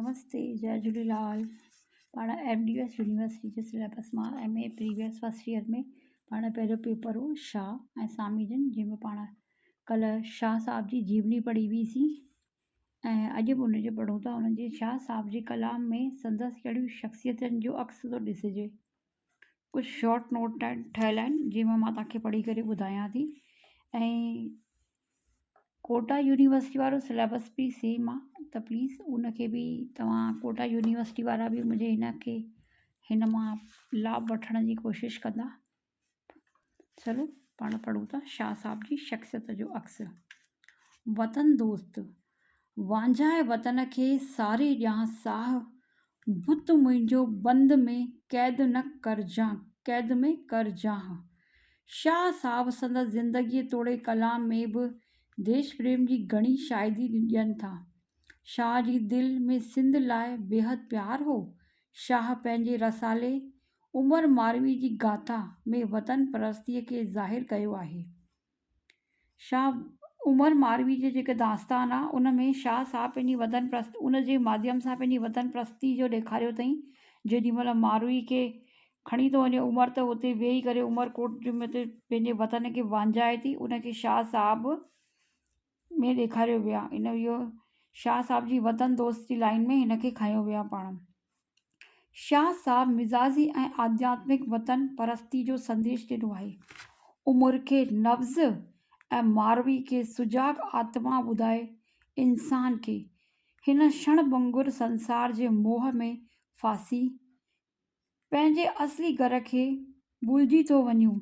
نمستي جئي جهوليلال پاڻ M D S university جي سليبس مان M A previous first year ۾ پاڻ پهريون پيپر هو شاهه ۽ سامي جن جنهن ۾ پاڻ ڪلهه شاهه صاحب جي جيوني پڙهي هئيسين ۽ اڄ به ان جو پڙهون ٿا ان جي شاهه صاحب جي ڪلام ۾ سندس ڪهڙيون شخصيتن جو عڪس ٿو ڏسجي ڪجهه شارٽ نوٽ ٺهيل آهن جنهن مان مان توهان کي پڙهي ڪري ٻڌايان ٿي ۽ ڪوٽا يونيورسٽي وارو سليبس به سيم آ ته پليز ان کي به توهان ڪوٽا يونيورسٽي وارا به منهنجي هن کي هن مان لاڀ وٺڻ جي ڪوشش ڪندا چلو پاڻ پڙهون ٿا شاهه صاحب جي شخصيت جو عڪس وطن دوست وانجهائي وطن کي ساري ڏيان ساهه بت منهنجو بند ۾ قيد نه ڪرجان قيد ۾ ڪرجانهه. شاهه صاحب سندس زندگيء توڙي ڪلام ۾ به ديش پريم جي گهڻي شاهدي ڏين ٿا. شاهه جي دل ۾ سنڌ لاء بيحد پيار هو. شاهه پنهنجي رسالي عمر ماروي جي گاٿا ۾ وطن پرستيء کي ظاهر ڪيو آهي. شاهه عمر ماروي جي جيڪي داستان آ ان ۾ شاهه صاحب پنهنجي وطن پرست ان جي ماڌيم سان پنهنجي وطن پرستي جو ڏيکاريو اٿئين جيڏي مهل ماروي کي کڻي ٿو وڃي عمر ته اتي ويهي ڪري عمر ڪوٽ جي ۾ پنهنجي وطن کي وانجهائي ٿي ان کي شاهه صاحب ۾ ڏيکاريو ويو آ ان اهو شاهه صاحب جي وطن دوست جي لائن ۾ هن کي کنيو ويو آ پاڻ. شاهه صاحب مزاجي ۽ آڌياتمڪ وطن پرستي جو سنديش ڏنو آهي. عمر کي نبض ۽ ماروي کي سجاڳ آتما ٻڌائي انسان کي هن ڇڻ ڀنگر سنسار جي موهه ۾ ڦاسي پنهنجي اصلي گهر کي ڀلجي ٿو وڃون.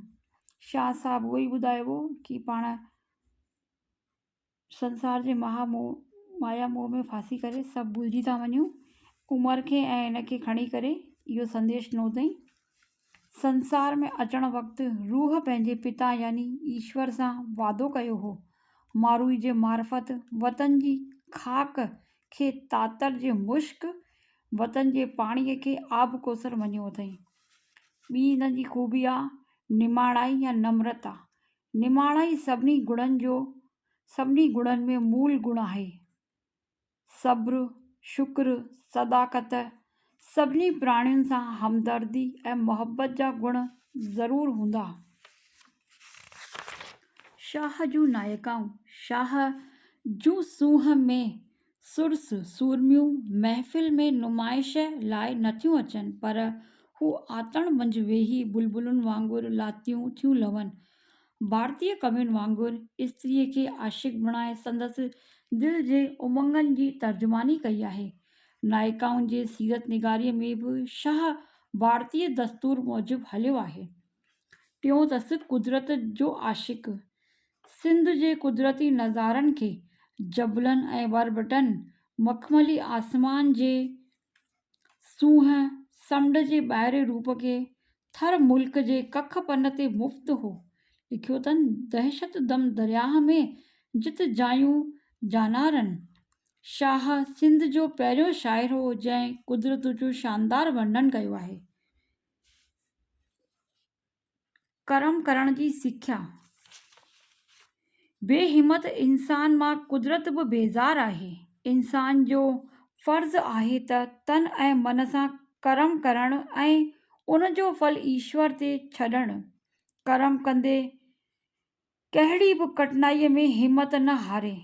شاهه صاحب اهو ئي ٻڌايو هو ڪي پاڻ سنسار جي مها موهه مايا موهه ۾ ڦاسي ڪري سڀ ڀلجي ٿا وڃون. عمر کي ۽ هن کي کڻي ڪري اهو سنديش ڏنو اٿئين. سنسار ۾ اچڻ وقت روح پنهنجي پتا يعني ايشور سان وعدو ڪيو هو. ماروئي جي معرفت وطن جي خاڪ کي تاتر جي مشڪ، وطن جي پاڻيء کي آب ڪوثر مڃيو اٿئين. ٻي هن جي خوبي آ نماڻائي يا نمرتا. نماڻائي سڀني گڻن جو سڀني گڻن ۾ مول گڻ آهي. صبر، شڪر، صداقت، سڀني پراڻين سان همدردي ۽ محبت جا گڻ ضرور هوندا. شاهه جون نائڪائون، شاهه جون سونهن ۾ سرس سورميون محفل ۾ نمائش لاء نٿيون اچن، پر هو آتڻ منجهه ويهي بلبلن وانگر لاتيون ٿيون لون. ڀارتي ڪوين وانگر استريء کي عاشق بڻائي سندس دل جي امنگن جي ترجماني ڪئي آهي. نائڪائن جي سيرت نگاريء ۾ به شاهه ڀارتي دستور موجب هليو آهي. ٽيون اٿس قدرت جو عاشق. سنڌ جي قدرتي نظارن کي جبلن ۽ بربٽن، مخملي آسمان جي سونهن، سمنڊ جي ٻاهرين روپ کي، ٿر ملڪ جي ڪک پن تي مفت هو. لکيو اٿن، دهشت دم درياهه ۾، جت جايون جانارن. شاهه سنڌ جو پهريون شاعر هو، جنهن قدرت جو شاندار ورنن ڪيو آهي. ڪرم ڪرڻ جي سکيا. بي همت انسان مان قدرت به بيزار آهي. انسان جو فرض آهي ته تن ۽ من سان ڪرم ڪرڻ ۽ ان جو ڦل ايشور تي ڇڏڻ. ڪرم ڪندي ڪهڙي به ڪٺنائيء ۾ همت نه هاري.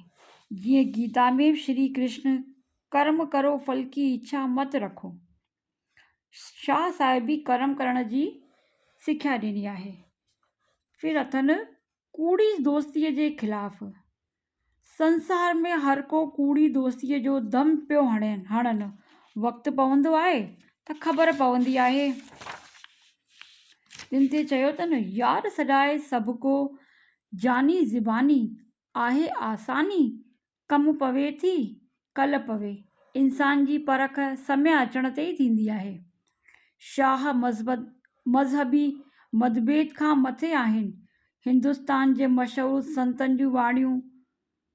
جيئن گيتا ۾ به شري ڪرشن ڪرم ڪرو ڦل ڪي اڇا مت رکو. شاهه صاحب به ڪرم ڪرڻ جي سکيا ڏني آهي. ڦر اٿن ڪوڙي دوستيء جي خلاف. سنسار ۾ هر ڪو ڪوڙي دوستيء جو دم پيو هڻن. وقت پوندو آهي ته خبر پوندي آهي. تن تي چيو اٿن، يار سڏائي سڀڪو جاني زباني، آهي آساني، ڪم پوي ٿي ڪل پوي. انسان جي پرک سمي اچڻ تي ئي ٿيندي آهي. شاهه مذهبي متڀيد کان مٿي آهن. هندستان جي مشهور سنتن جون واڻيون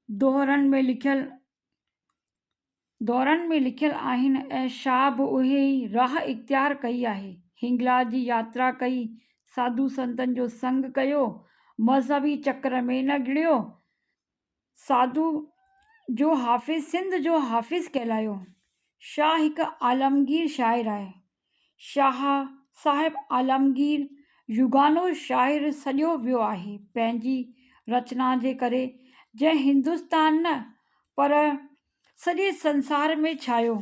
دوهرن ۾ لکيل دورن ۾ لکيل آهن ۽ شاهه به اهي ئي راهه اختيار ڪئي آهي. هنگلاج جي ياترا ڪئي، ساڌو سنتن جو سنگ ڪيو، مذهبي چڪر ۾ نه گهڙيو، ساڌو جو حافظ سنڌ جو حافظ ڪهلايو. شاهه هڪ عالمگير شاعر آهي. شاهه صاحب عالمگير يگانو شاعر سڏيو ويو آهي، پنهنجي رچنا جي ڪري جنهن هندستان نه پر سڄي سنسار ۾ ڇايو.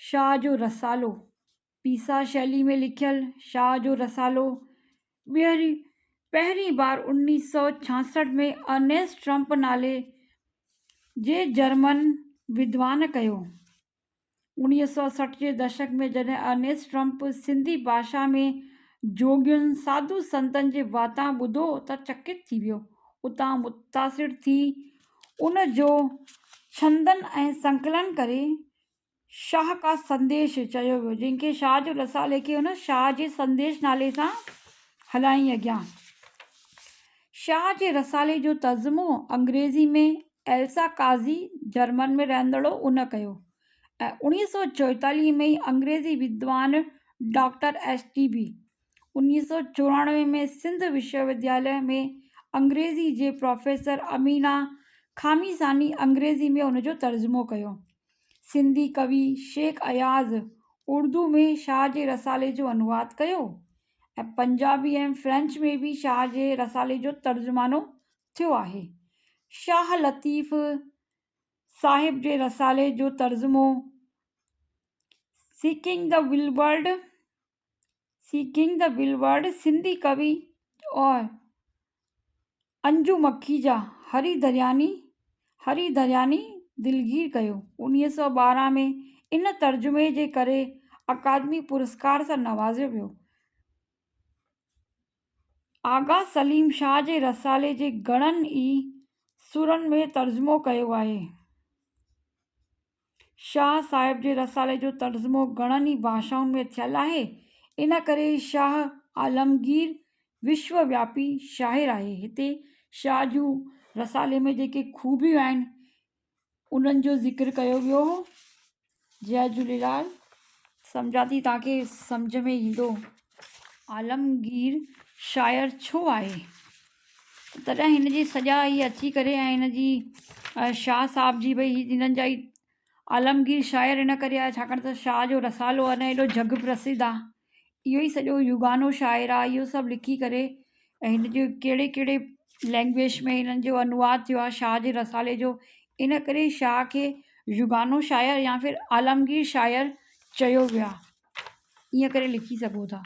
شاهه جو رسالو پيسا شيلي ۾ لکيل شاهه جو رسالو ٻيهر پهرين بار 1966 ۾ ارنيسٽ ٽرمپ نالي جي جرمن ودوان ڪيو. 1960 جي دشڪ ۾ جڏهن ارنيسٽ ٽرمپ سنڌي ڀاشا ۾ جوڳين، ساڌو سنتن جي واتان ٻڌو ته چڪت ٿي ويو. اتان متاثر ٿي ان جو ڇندن ۽ سنڪلن ڪري شاهه ڪا سنديش چيو ويو، جنهن کي شاهه جو رسالي کي هن شاهه جي سنديش نالي سان هلائين اڳيان. شاهه جي رسالي جو ترجمو انگريزي ۾ ايلسا قاضي جرمن ۾ رهندڙ هو ان ڪيو ۽ 1944 ۾ ئي انگريزي ودوان ڊاڪٽر ايس ٽي بي 1994 ۾ سنڌ وشو ودياليه ۾ انگريزي جي پروفيسر امينه خاميساني انگريزي ۾ ان جو ترجمو ڪيو. سنڌي ڪوي شيخ اياز اردو ۾ شاهه جي رسالي جو انواد ڪيو ۽ پنجابي ۽ فرينچ ۾ به شاهه جي رسالي جو ترجمانو ٿيو آهي. شاهه لطيف صاحب جي رسالي جو ترجمو Seeking the Wayward Seeking the Wayward Sindhi ڪوي اور انجو مکيجا هري درياني هري درياني دلگير ڪيو. 1912 ۾ ان ترجمي جي ڪري اڪادمي پرسڪار سان نوازيو ويو. آغا سليم شاهه جي رسالي جي گهڻن ئي سرن ۾ ترجمو ڪيو آهي. شاهه صاحب جي رسالي جو ترجمو گهڻن ئي ڀاشائن ۾ ٿيل آهي، ان ڪري شاهه عالمگير وشو وياپي شاعر آهي. هتي شاهه جون رسالي ۾ جيڪي خوبيون آهن، انهن جو ذڪر ڪيو ويو هو. جئه جهوليلال. سمجهان ٿي توهان کي سمجهه ۾ ايندو. عالمگير شاعر ڇو آهي؟ تڏهن هن جي سڄا هي اچي ڪري ۽ هن جي شاهه صاحب جي ڀئي هنن جا ئي عالمگير شاعر ان ڪري آهي ڇاڪاڻ ته شاهه جو رسالو آهي نه ايڏو جڳ پرسڌ آهي اهو ئي سڄو يگانو شاعر آهي اهو سڀ لکي ڪري ۽ هن جو ڪهڙي ڪهڙي لينگويج ۾ هنن جو انواد ٿيو آهي شاهه جي رسالي جو ان ڪري شاهه کي يگانو شاعر يا ڦر عالمگير شاعر چيو ويو آهي ائين ڪري لکي سگهو ٿا.